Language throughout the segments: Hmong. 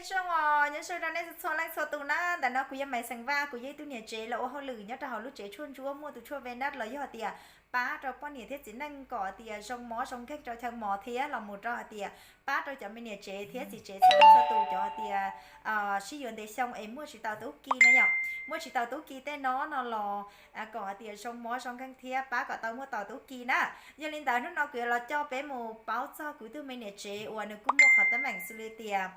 Nyob zoo os, nyob zoo rau nej txhua leej txhua tus na. Ntawm no kuv yog Maiv Xeem Vaj, kuv yog ib tug niam tsev los ua hauj lwm nyob rau hauv lub tsev tshuaj ntsuab muaj tus tshuaj Venus los yog hais tias pab rau poj niam thiab txiv neej kom hais tias zoo mob zoo nkeeg rau chaw mos thiab los mus rau hais tias pab rau cov me niam tsev thiab txiv tsev txhua leej txhua tus cov hais tias sib yuav ntev xyoo es muaj tsis tau tub ki na yom. Muaj tsis tau tub ki tej no no los kom hais tias zoo mob zoo nkeeg thiab pab kom tau muaj tau tub ki na. Yog li ntawd hnub no kuv yuav los coj peb mus paub txog kuv ib tug me niam tsev uas nws kuj muaj qhov teeb meem xws li tias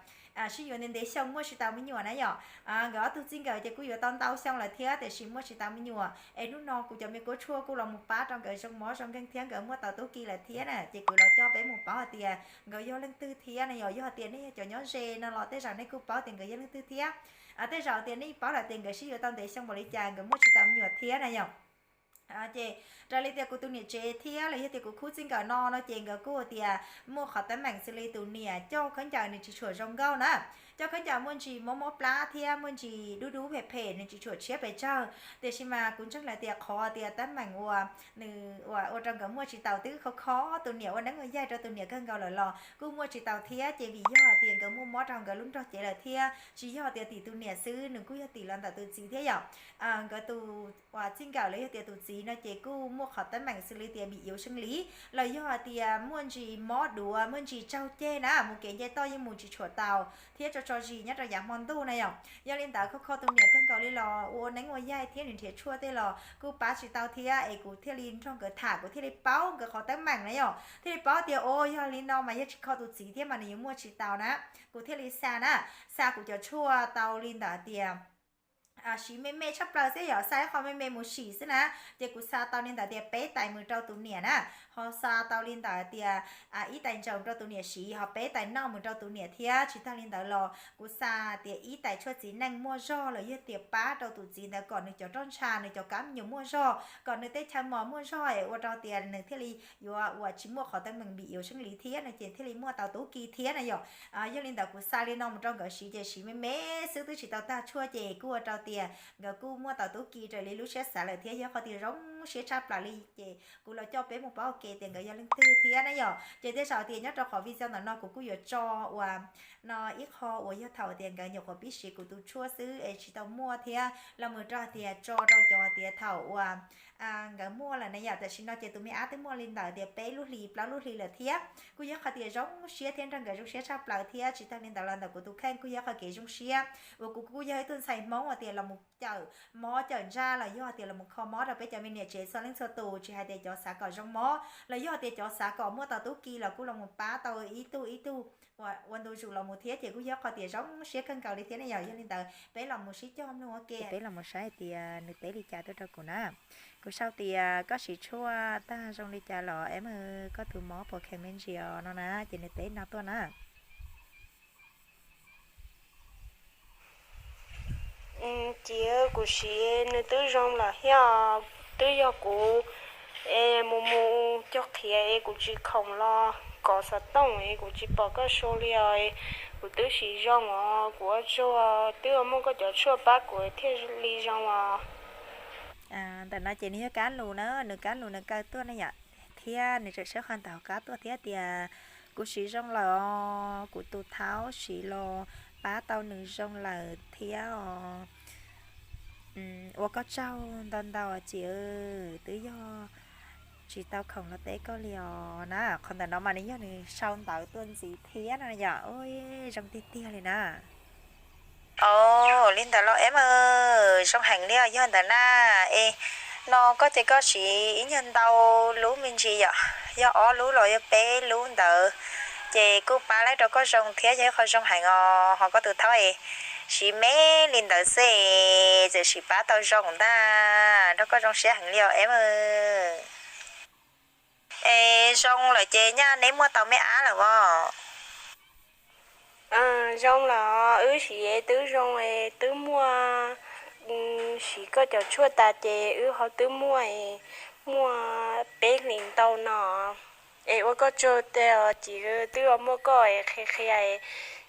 sib yuav ntev ntev xyoo muaj tsis tau me nyuam na yom. Nkawd ob tug txij nkawm ces kuj yuav tau ntau xyoo lawm thiab tiam sis muaj tsis tau me nyuam es hnub no kuv cov me kua tshuaj kuj los mus pab rau nkawd zoo mob zoo nkeeg thiab nkawd muaj tau tub ki lawm thiab na. Ces kuv los coj peb mus paub hais tias nkawd yog leej twg thiab na yom. Yog hais tias nej yog cov nyob ze no los tej zaum nej kuj paub tias nkawd yog leej twg thiab. Tej zaum tias nej paub lawm tias nkawd sib yuav tau ntev xyoo npaum li cas nkawd muaj tsis tau me nyuam thiab na yom. Ces raws li tias kuv tus niam tsev thiab los yog tias kuv khub txij nkawm no no ces nkawd kuj tias muaj qhov teeb meem xws li tus niam coj khaub ncaws nws tsis tshua zoo nkauj na. Coj khaub ncaws muaj ntsis mob mob plab thiab muaj ntsis dub dub phem phem, nws tsis tshua tshiab pes tsawg. Tiam sis mas kuv ntseeg lawm tias qhov tias teeb meem uas nws ua rau nkawd muaj tsis taus twb kho kho tus niam ua neeb ua yaig rau tus niam kawg nkaus lawm los kuj muaj tsis taus thiab. Ces vim yog hais tias nkawd muaj mob rau nkawd lub nrog cev lawm thiab tsis yog tias tim tus niam xwb, nws kuj yog tim los ntawm tus txiv thiab yom. Nkawd tus uas txij nkawm los yog tias tus txiv no ces kuj muaj qhov teeb meem xws li tias bị yếu sinh lý los yog hais tias muaj ntsis mob duav, muaj ntsis tsaug ceg na, mus kev nce toj yeej mus tsis tshua tau thiab tso tso zis nyob rau yav hmo ntuj na yom. Yog li ntawd kho kho tus niam kawg nkaus li los ua neeb ua yaig thiab nws nrhiav tshuaj tej los kuj pab tsis tau thiab es kuv thiaj li nrog nkawd tham kuv thiaj li paub nkawd qhov teeb meem na yom. Thiaj li paub tias o yog li no mas yog tsis kho tus txiv thiab mas nws yuav muaj tsis tau na. Kuv thiaj li xa na, xa kuv cov tshuaj tau li ntawd tias siv me me tshaj plaws xwb yom, xa ib qho me me mus sim xwb na. Ces kuv xa tau li ntawd tias peb tais mus rau tus niam na, ho xa tau li ntawd tias ib tais ntsaum rau tus niam siv, ho peb tais noj mus rau tus niam thiab. Tsis tag li ntawd los kuv xa tias ib tais tshuaj txiv neej muaj zog los yog tias pab rau tus txiv ntawd kom nws cov roj ntsha, nws cov kab me nyuam muaj zog, kom nws tej chaw mos muaj zog es ua rau tias nws thiaj li yuav uas tsis muaj qhov teeb meem bị yếu sinh lý thiab no ces thiaj li muaj tau tub ki thiab na yom. Yog li ntawd kuv xa li no mus rau nkawd siv ces siv me me xwb twb tsis tau tag tshuaj ces kuj ua rau tias nkawd kuj muaj tau tub ki raws li lub siab xav lawm thiab yog qhov tias zoo siab tshaj plaws li. Ces kuv los coj peb mus paub ua ke tias nkawd yog leej twg thiab na yom. Ces tej zaum tias nyob rau qhov video ntawm no kuv kuj yuav tso uas no ib qho uas yog thaum tias nkawd nyuam qhuav pib siv kuv tus tshuaj xwb es tsis tau muaj thiab los mus rau tias tso rau cov tias thaum uas nkawd muaj lawm na yom. Tam sim no ces tus me ab twb muaj li ntawd tias peb lub hlis plaub lub hlis lawm thiab. Kuj yog qhov tias zoo siab thiab nrog nkawd zoo siab tshaj plaws thiab tsis tag li ntawd los ntawm kuv tus kheej kuj yog qhov kev zoo siab uas kuv kuj yog ib tug ntxhais Hmoob uas tias los mus cawm mob cawm ntsaj los yog tias los mus kho mob rau peb cov me niam tsev txhua leej txhua tus, tsis hais tias cov xav kom zoo mob los yog tias cov xav kom muaj tau tub ki los kuj los mus pab tau ib tug ib tug ua ntu zus los mus thiab ces kuj yog qhov tias zoo siab kawg nkaus li thiab ne yom. Yog li ntawd peb los mus sib coj mloog ua ke, peb los mus saib tias nws teb li cas tuaj rau kuv na. Kuv sau tias koj siv tshuaj tag zoo li cas los em, koj tus mob puas kheev me ntsis os no na, ces nws teb no tuaj na. Ces kuv siv nws twb zoo lawm thiab, twb yog kuv es mus mus cog qhiav es kuv tsis khoom los kov xov tooj es kuv tsis pom koj sau li os. Kuv twb siv zoo os, kuv ua tsaug, twb muaj koj cov tshuaj pab kuv thiaj li zoo os. Ntawm no ces nws yog kab lus na, nws kab lus nws kaw tuaj ne yom, thiab nws tseem sab qhov ntawm hauv qab tuaj thiab tias kuv siv zoo lawm os, kuv tus thaub siv los pab tau nws zoo lawm thiab os. Ua koj tsaug ntau ntau txiv, twb yog tsis tau khoom los teb koj li os na. Qhov ntawm no mas nws yog nws sau ntawv tuaj ntxiv thiab no yom. Zoo tiag tiag li na. Ov, li ntawd los em, zoo heev li os. Yog ntawd na, es no koj ces koj siv ib nyuag ntau lub me ntsis yom, yog ob lub los yog peb lub ntawd, ces kuj pab laib rau koj zoo thiab, yog ib qho zoo heev os. Ho koj tus thaub es siv me li ntawd xwb es txawm siv pab tau zoo ntag, nrog koj zoo siab heev li os em. Es zoo lawm ces nyaj neb muaj tau me ab lawm os? Zoo lawm, wb siv twb zoo es twb muaj, siv koj cov tshuaj tas ces wb ho twb muaj, muaj peb hlis ntau no. Es ua koj tsaug tiag os, ces twb muaj koj es qhia qhia,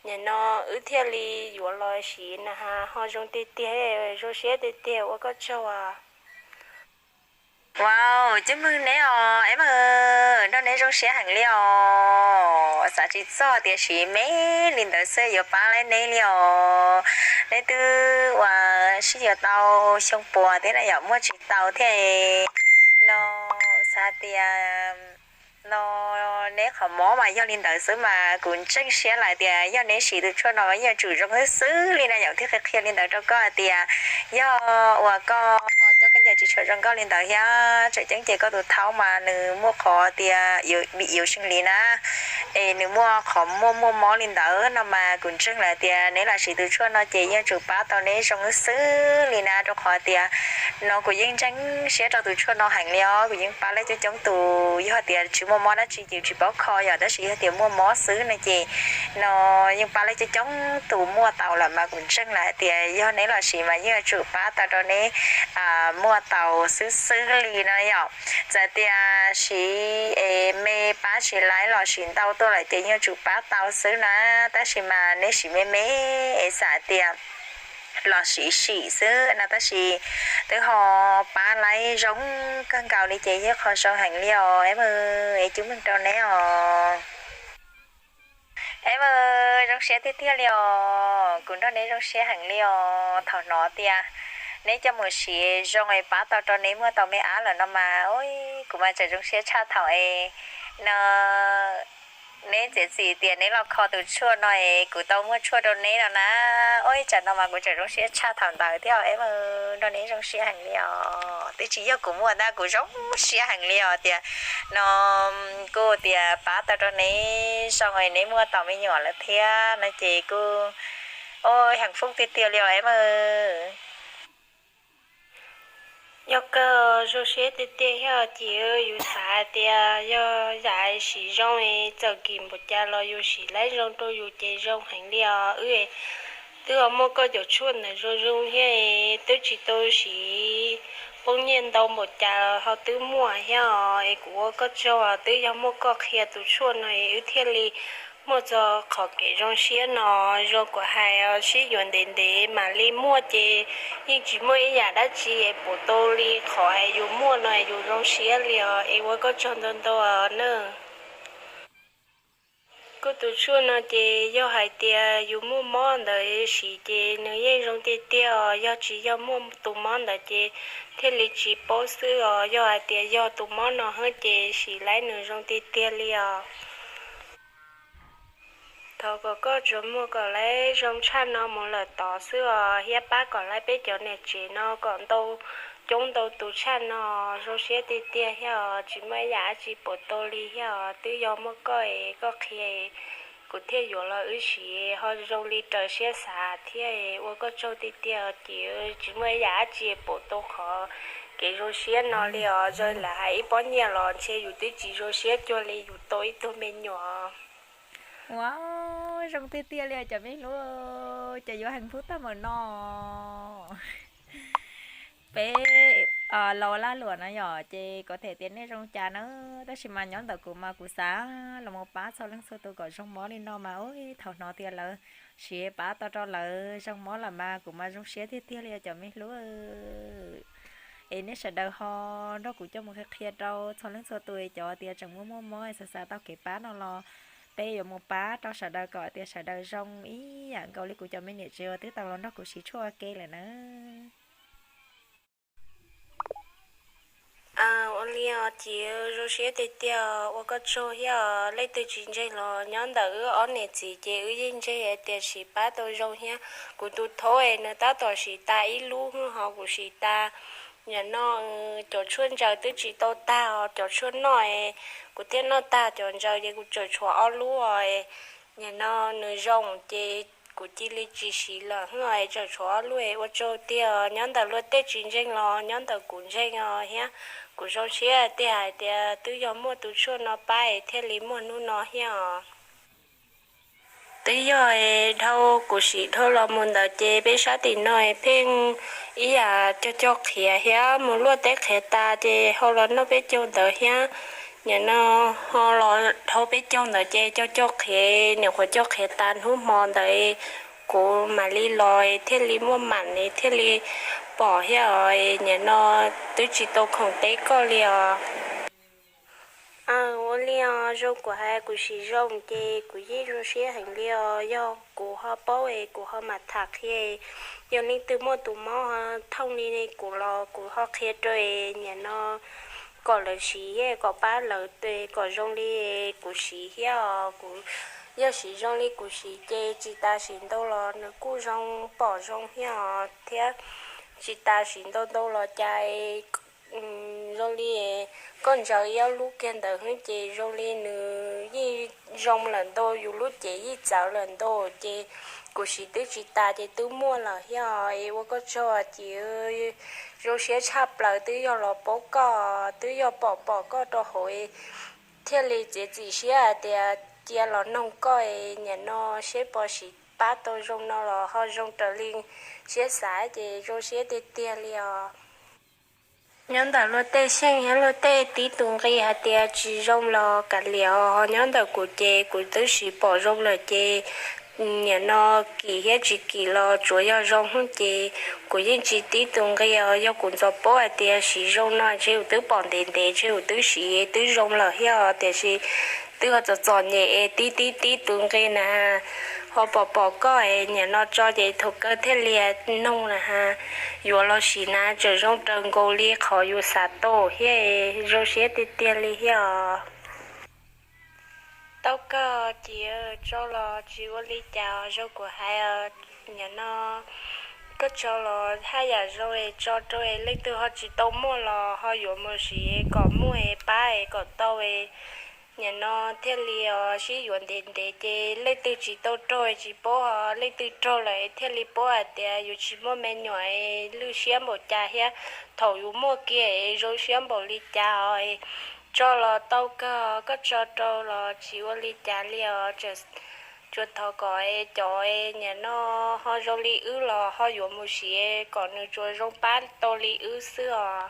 nim no wb thiaj li yuav los siv na has, ho zoo tiag tiag, zoo siab tiag tiag, ua koj tsaug os. Wow, cov mloog neb os, es mas nrog neb zoo siab heev li os. Xav tsis txog tias siv me li ntawd xwb yuav pab laib neb li os. Neb twb ua sib yuav tau xyoo puas thiab na yom, muaj tsis tau thiab no. Xav tias no neb qhov mob mas yog li ntawd xwb mas kuv ntseeg siab lawm tias yog neb siv tus tshuaj no mas yeej yuav tsum zoo xwb xwb li na yom. Thiab qhia qhia li ntawd rau koj hais tias yog uas koj cov khaub ncaws tsis tshua zoo nkauj li ntawd thiab tseem ceeb ces koj tus thaub mas nws muaj qhov tias bị yếu sinh lý na, es nws muaj qhov muaj muaj mob li ntawd no mas kuv ntseeg lawm tias neb los siv tus tshuaj no ces yeej yuav tsum pab tau neb zoo xwb xwb li na, rau qhov tias no kuv yeej ntseeg siab rau tus tshuaj no heev li os. Kuv yeej pab laib coob coob tus, yog tias tsis muaj mob dab tsi ces tsis paub kho yom, tab sis yog tias muaj mob xwb no ces no yeej pab laib coob coob tus muaj tau lawm mas kuv ntseeg lawm hais tias yog neb los siv mas yeej yuav tsum pab tau rau neb muaj tau xwb xwb li no yom. Txawm tias siv es me pab tsis laib los siv ntau tuaj lawm ces yeej yuav tsum pab tau xwb na, tab sis mas neb siv me me es xav tias los siv sim xwb no tab sis twb ho pab laib zoo kawg nkaus li ces yog qhov zoo heev li os, es mas es cub mloog rau neb os. Es mas zoo siab tiag tiag li os, kuv nrog neb zoo siab heev li os. Thaum hnov tias neb coj mus siv zoo es pab tau rau neb muaj tau me ab lawm no mas ua kuv mas tseem zoo siab tshaj thaum es no neb txiav txim tias neb los kho tus tshuaj no es kuv tau muaj tshuaj rau neb no na. Ua tsam no mas kuv tseem zoo siab tshaj thaum ntawd thiab es mas nrog neb zoo siab heev li os. Twb tsis yog kuv muaj tab kuv zoo siab heev li os tias no kuj tias pab tau rau neb zoo es neb muaj tau me nyuam lawm thiab no ces kuj ua hạnh phúc tiag tiag li os es mas. Yog kawg zoo siab tiag tiag thiab ces yus xav tias yog yam siv zoo es txawm kim npaum cas los yus siv laib zoo rau yus ces zoo heev li os. Wb twb ho muaj koj cov tshuaj ntawm zoo zoo thiab es twb tsis tau siv poob nyiaj ntau npaum cas ho twb muaj thiab os. Es kuv ua koj tsaug twb yog muaj koj qhia tus tshuaj no es wb thiaj li muaj txog qhov kev zoo siab no. Zoo kuv hais sib yuav ntev ntev mam li muaj ces yeej tsis muaj ib yam dab tsi es pum tau li qhov es yus muaj no yus zoo siab li os. Es ua koj tsaug ntau ntau nawb. Kuv tus tshuaj no ces yog hais tias yus muaj mob ntawd siv ces nws yeej zoo tiag tiag os. Yog tsis yog muaj tus mob ntawd ces thiaj li tsis paub xwb os. Yog hais tias yog tus mob no hwb ces siv laib nws zoo tiag tiag li os. Thov kom koj tsuas muaj kom laib zoo tshaj no mus lawm tod xwb os, thiab pab kom laib peb cov niam tsev no kom ntau, coob ntau tus tshaj no. Zoo siab tiag tiag thiab os, tsis muaj ib yam dab tsi pum tau li thiab os. Twb yog muaj koj es koj qhia kuv thiaj yuav los wb siv ho zoo li raws siab xav thiab. Ua koj tsaug tiag tiag ces tsis muaj ib yam dab tsi pum tau qhov kev zoo siab no li os. Zoo lam hais ib pob nyiaj los ntshe yus twb tsis zoo siab cuag li yus tau ib tug me nyuam. Ua zoo tiag tiag li cov me hlub, ces yuav hạnh phúc tag npaum no. Peb laus laj luam no yom, ces kuv them tias nej zoo cas na, tab sis mas nyob ntawm kuv mas kuv xav los mus pab txhua leej txhua tus kom zoo mob li no mas ua thaum hnov tias lawv siv pab tau rau lawv zoo mob lawm mas kuv mas zoo siab tiag tiag li cov me hlub. Es nej sawv daws ho nrog kuv coj mus qhia qhia rau txhua leej txhua tus, cov tias tseem muaj muaj mob xav xav tau kev pab no los peb yuav mus pab rau sawv daws kom tias sawv daws zoo ib yam nkaus li kuv cov me niam tsev uas twb tau los nrog kuv siv tshuaj ua ke lawm na. Ua li os, ces zoo siab tiag tiag, ua koj tsaug thiab. Leej twg tsis ntseeg los nyob ntawm wb ob niam txiv ces wb yeej ntseeg hais tias siv pab tau zoo thiab. Kuv tus thaub es nws tab tom siv tas ib lub ho kuv siv tas. Nim no cov tshuaj ntsaws twb tsis tau tag os, cov tshuaj noj es kuv thiaj noj tag, cov ntsaws ces kuv tseem tshuav ob lub os. Nim no nws zoo ces kuv cia li tsis siv lawm, tseem tshuav ob lub es ua tsaug tiag. Nyob ntawm luag tej tsis ntseeg los nyob ntawm kuv ntseeg os thiab. Kuv zoo siab tiag hais tias twb yog muaj tus tshuaj no pab es thiaj li muaj hnub no thiab os. Twb yog dhau kuv siv dhau los mus ntawd ces peb sab tim no pheej ib yam cog cog qhiav thiab mus luaj teb qhiav tas ces ho los noj peb caug ntawd thiab. Nim no ho los dhau peb caug ntawd ces cog cog qhiav, nyuam qhuav cog qhiav tas hnub hmo ntawd kuv mam li los thiaj li muaj mam thiaj li pom thiab os. Nim no twb tsis tau khoom teb koj li os. Ua li os, zoo kuv hais kuv siv zoo ces kuv yeej zoo siab heev li os. Yog kuv ho paub es kuv ho mam tham qhia. Yog leej twg muaj tus mob thooj li kuv los kuv ho qhia rau es nim no kom lawv siv kom pab lawv kom zoo li kuv siv thiab os. Kuv yog siv zoo li kuv siv ces tsis tas siv ntau los nws kuj zoo pom zoo thiab os, thiab tsis tas siv ntau ntau los cas zoo li koj ntsaws ib ob lub kiag ntawd xwb ces zoo li nws yeej zoo lawm ntau, yus lub cev yeej txawv lawm ntau ces kuv siv twb tsis tas ces twb muaj lawm thiab os. Es ua koj tsaug ces zoo siab tshaj plaws twb yog los paub koj, twb yog pom pom koj rau hauv thiaj li txiav txim siab hais tias cia los noog koj es nim no seb puas siv pab tau zoo no los ho zoo raws li siab xav ces zoo siab tiag tiag li os. Nyob ntawm luag tej xyeej thiab luag tej tib tus nqi hais tias tsis zoo los kav liam os, ho nyob ntawm kuv ces kuv twb siv pom zoo lawm ces nim no kim thiab tsis kim los tsuav yog zoo xwb ces kuv yeej tsis tib tus nqi os. Yog kuv ntxov paub hais tias siv zoo no ntshe kuv twb pom ntev ntev ntshe kuv twb siv twb zoo lawm thiab os, tiam sis twb ho txom txom nyem es tib tib tib tus nqi na, ho pom pom koj es nim no tso ces thaum kawg thiaj li noog na, yuav los sim na tseem zoo raws nkaus li qhov yus xav tau thiab, zoo siab tiag tiag li thiab os. Tau kawg ces tso los tsis ua li cas os, zoo kuv hais os. Nim no koj tso los haj yam zoo es tso rau es leej twg ho tsis tau muaj los ho yuav mus siv kom muaj es pab es kom tau es nim no thiaj li os sib yuav ntev ntev ces leej twg tsis tau raug tsis paub os, leej twg raug lawm thiaj li paub hais tias yus tsis muaj me nyuam es lwj siab npaum cas thiab thaum yus muaj kiag es zoo siab npaum li cas os. Tso los tau kawg, koj tso rau los tsis ua li cas li os. Tsuas thov kom cov nim no ho zoo li wb los ho yuav mus siv kom nws tsuas zoo pab tau li wb xwb os.